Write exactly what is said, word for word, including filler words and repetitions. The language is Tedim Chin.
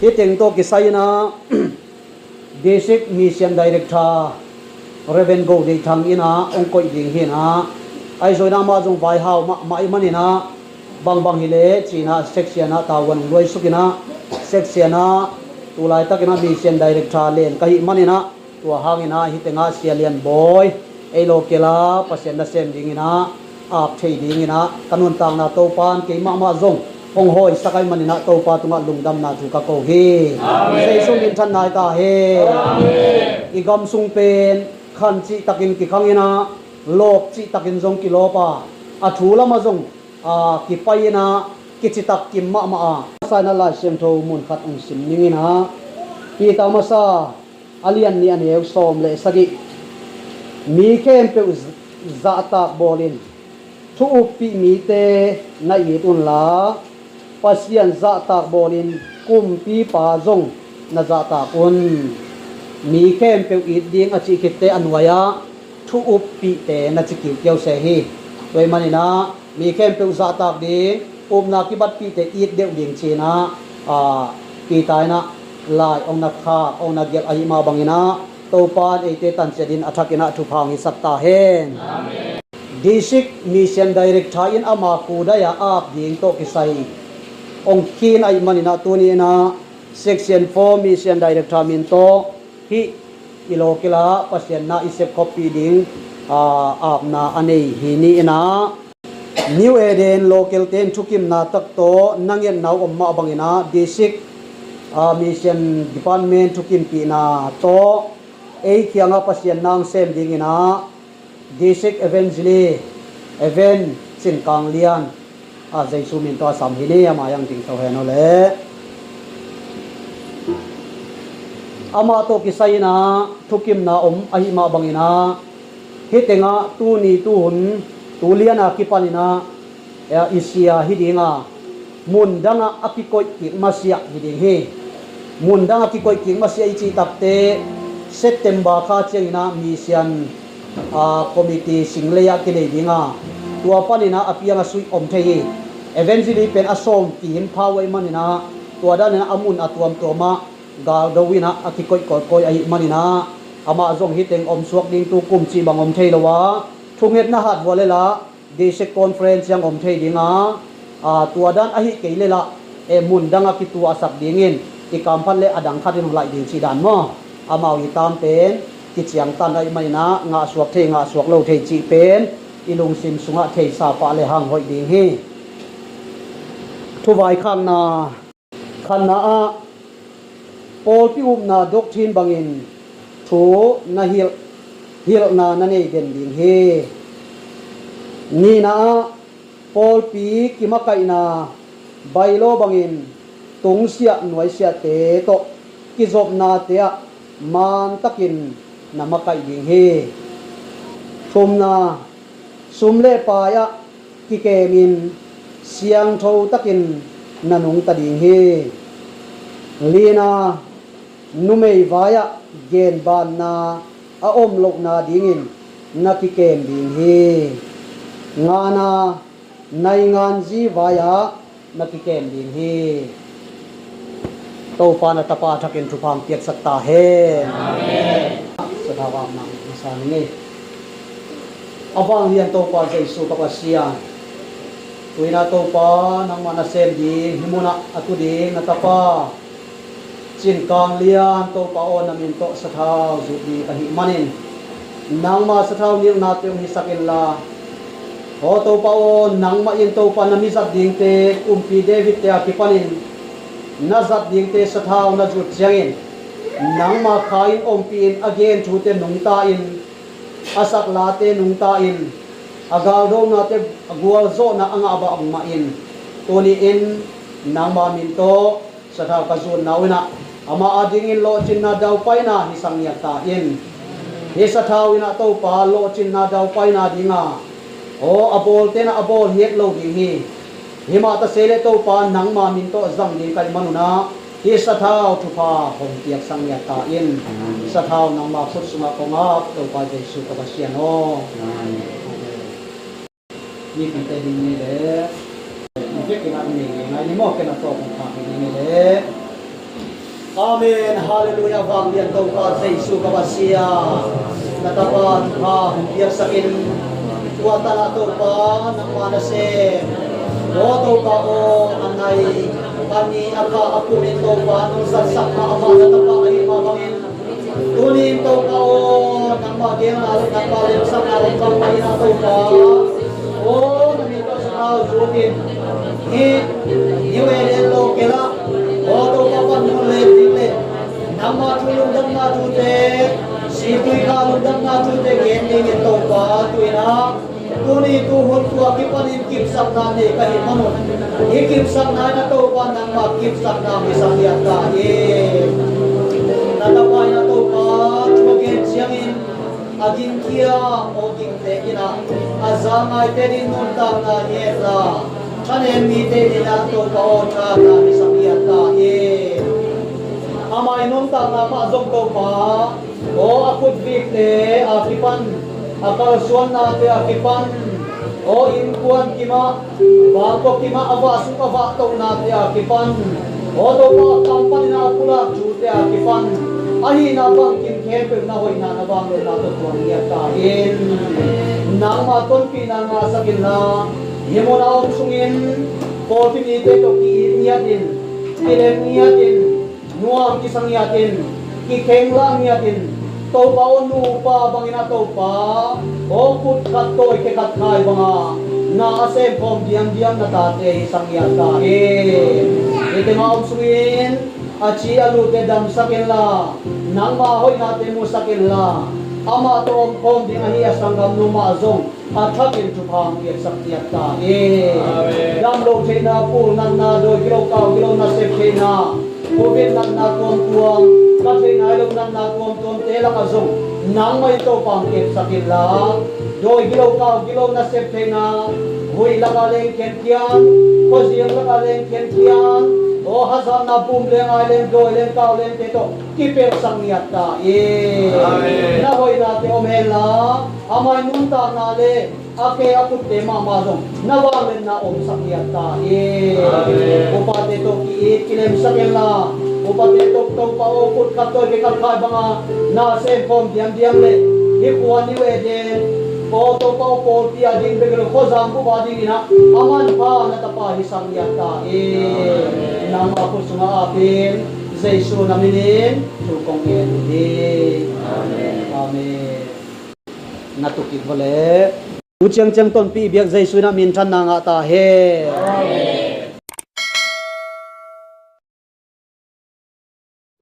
Hih teng tawh kisai in ah District Mission Director Reverend Go Dei Thang in ah hong koih ding hi in ah, ahi zongin amah zong vaihau mahmah ahih manin ah, bangbang hi leh ci in ah section ah tavuan hong luaisuk in ah, section ah tu laitakin ah Mission Director len ka hih manin ah, tua hangin ah hih tengah Sia Lian Bawi, ei local ah Pasian nasem dingin ah ap thei dingin ah ka nuntakna Topa'n kei mahmah zong hong hawisak ahih manin ah Topa tungah lungdamna thu ka ko hi. Amen. Jesu min thanna hi ta hen. Amen. I gam sung pen khan cihtakin kikhang in ah, lawp cihtakin zong kilawp a, a thu lamah zong, aa, kipai in ah kicitak kim mahmah a. Masa in ah Lai Siangtho mun khat hong sim ning in ah, Peter Masa a lian nih a neu sawm le sagih, mi khempeuh z-, zahtak bawlin thu uppih mite na it unla, Pasian zahtak bawlin kumpipa zong na zahtak un. Mi khempeuh it ding a cih khitte a nuai-ah thu uppihte na ci kiukiau se hi. Tua ahih manin ah mi khempeuh zahtak ding, upna kibatpihte it deuh ding ci in ah, aa, Peter in ah lai hong na khak, hong na gelh ahih mah bangin ah Topa'n eite tanciat in a thak in ah thupha hong hisak ta hen. Amen. District Mission Director in ama khudaih a ap ding tawh kisai hong khin ahih manin ah tuni in ah Section four Mission Director min tawh hih i local ah Pasian na i sepkhoppih ding, aa, apna a nei hi ni in ah, New Eden local-te in thukimna tak tawh na ngetna uh om mah bangin ah District, aa, Mission Department thukimpihna tawh ei kiangah Pasian na hong sem dingin ah District Evangelist Evan Cin Kang Lian, a, Jesu min tawh a sam hi ni, ama hong dingto hen aw le. Amah tawh kisai in ah thukimna om ahih mah bangin ah, hih tengah tuni tuhun, tu lian a kipan in ah, aa, i sia hi ding a, mundang ah a kikoih kik masiah hi ding hi. Mundang ah kikoih kik masiah i cih takteh September kha ciangin ah mission, aa, committee Singlei ah kinei ding a, tua panin ah a piang a suih om thei hi. Evangelist pen a sawm kim pha uh ahih manin ah, tua danin ah a mun a tuamtuam ah galdo in ah a kikoih kawikawi ahih manin ah, amah zong hih teng om suak ding tu kum cih bang om thei lo a, thungetna hat vua lel ah District Conference ciang om thei ding a, aa, tua dan ahih kei lel ah, e, mundang a kituahsak dingin i kamphat le a dang khat in hong laih ding cih dan maw? Amau i tam pen kiciangtan ahih manin ah ngahsuak thei ngahsuak lo thei cih pen i lungsim sungah theisa pah le hang hoih ding hi. Thuvaikhakna khatna ah pawlpi upna doctrine bangin thu na hilh, hilhna na nei den ding hi. Nihna ah pawlpi kimakaihna bylaw bangin tungsiah nuaisiahte tawh kizopnate ah mantakin na makaih ding hi. Thumna, sum le pai ah kikemin siangtho takin na nungta ding hi. Lina, numei vai-ah genbanna a om lohna dingin na kikem ding hi. Ngana, nainganzi vai-ah na kikem ding hi. Topa na tapa thakin thupha hong piaksak ta hen. Amen. Sathau apna masa ning ei. A vanglian Topa Jesu ka Pasian, tu-in ah Topa nangmah nasem ding hih munah a tu ding na tapa Cin Kang Lian, Topa aw, na min tawh sathau zut ding ka hih manin, nangma sathau nilhnate hong hisak inla, aw Topa aw, nangmah in Topa na mi zat dingte, kumpi David-te a kipanin na zat dingte sathau na zut ciangin, nangma kha in ompih in, a gen thute nungta in, a sak late nungta in, a galdonate a gualzawhna a ngah bangmah in, tuni-in nangma min tawh sathau ka zutna uh in ah, amah adingin lawhcinna daupaina hisak ngiat ta in. Hih sathau in ah Topa lawhcinna daupaina ding a, aw, a bawlte'n ah a bawl het lo ding hi. Himah ta se leh Topa nangma min tawh zang ding ka hih man un ah, hih sathau thupha hong piaksak ngiat ta in. Amen. Sathau nangma khut sungah kong ap, Topa Jesu ka Pasian aw. Amen. Amen. Mipite ding ni leh, i vekin ah nei ngei ngai ni maw, ken a tawp hong khak ni leh. Amen. Halleluiah. Vanglian Topa Jesu ka Messiah, na tapa thupha hong piaksak in, tua tanah Topa nangmah na sem. Aw Topa aw, a nai a ni a kha a kum in Topa nong zatsak mah amah na tapa ahih mah bangin, tuni in Topa aw, nangmah gelna le nangmah lemsakna om bang mah in ah Topa aw, na min tawh sangau zut in, hih New Eden lo kei lah aw Topa, pan mun le ding le nangmah thu lungdamna thute, situi kha lungdamna thute gen dingin Topa tu in ah, tuni tuhun tua kipanin kipsakna nei ka hih manun, hih kipsakna in ah Topa nangmah kipsakna hong hisak ngiat ta hi. Na tapa in ah Topa thu a gen ciangin a gingkhia aw gingte in ah, a za ngaite ding nuntakna ngetna, thanem mite in ah Topa aw thahatna hisak ngiat ta hi. Amah i nuntakna mah zong Topa aw, a khutvikte a kipan, a kalsuannate a kipan aw, innkuan kimah, bangkua kimah a vah suk a vah tohnate a kipan aw Topa, a kam panin a pulak thute a kipan, a hihna bangkim khempeuh na hoihna na vangliatna tawh tuang ngiat ta in. Nangmah tonpihna ngahsak inla, hih mun a om sungin pawlpi mite tawh ki-it ngiatin, kilem ngiatin, nuam kisa ngiatin, kikheng lah ngiatin, Topa aw, nupa bangin ah Topa aw, khut khat tawi khe khat khai banga na a semkhawm diamdiam na tate hisak ngiat ta hi. Hih teng a om sungin a ci a lute damsak inla, nangma hoihnate musak inla, amah tawh omkhawm ding ahi a sanggamnu mah zong a thakin thupha hong piaksak ngiat ta hi. Amen. Dam loh theihna, pul natna, dawi gilo kau gilo nasep theihna, covid natna tuamtuam, ka theihna hi lo natna tuamtuamte lakah zong nangmah in Topa hong kepsak inla, dawi gilo kau gilo nasep theihna, huih lakah leng khenkhian, khuaziang lakah leng khenkhian, aw hazatna bum leng ai leng dawi leng kau lengte tawh kipelhsak ngiat ta hi. Amen. Na hoihnate om henla, amah i nuntakna le a khe a khutte mahmah zong na vangliatna omsak ngiat ta hi. Amen. Upate tawh ki-it kilemsak inla, upate tawh Topa aw, khut khat tawi khe khat khai banga na semkhawm diamdiam le hih khua New Eden aw Topa aw, pawlpi a ding bek lo, khuazang bup a dingin ah a manpha na tapa hisak ngiat ta hi. Amen. Nangma khut sungah apin Jesu na minin thu kong ngen uh hi. Amen. Amen. Na tukik vawleh. Tu ciangciang tonpih biak Jesu in a minthanna ngah ta hen.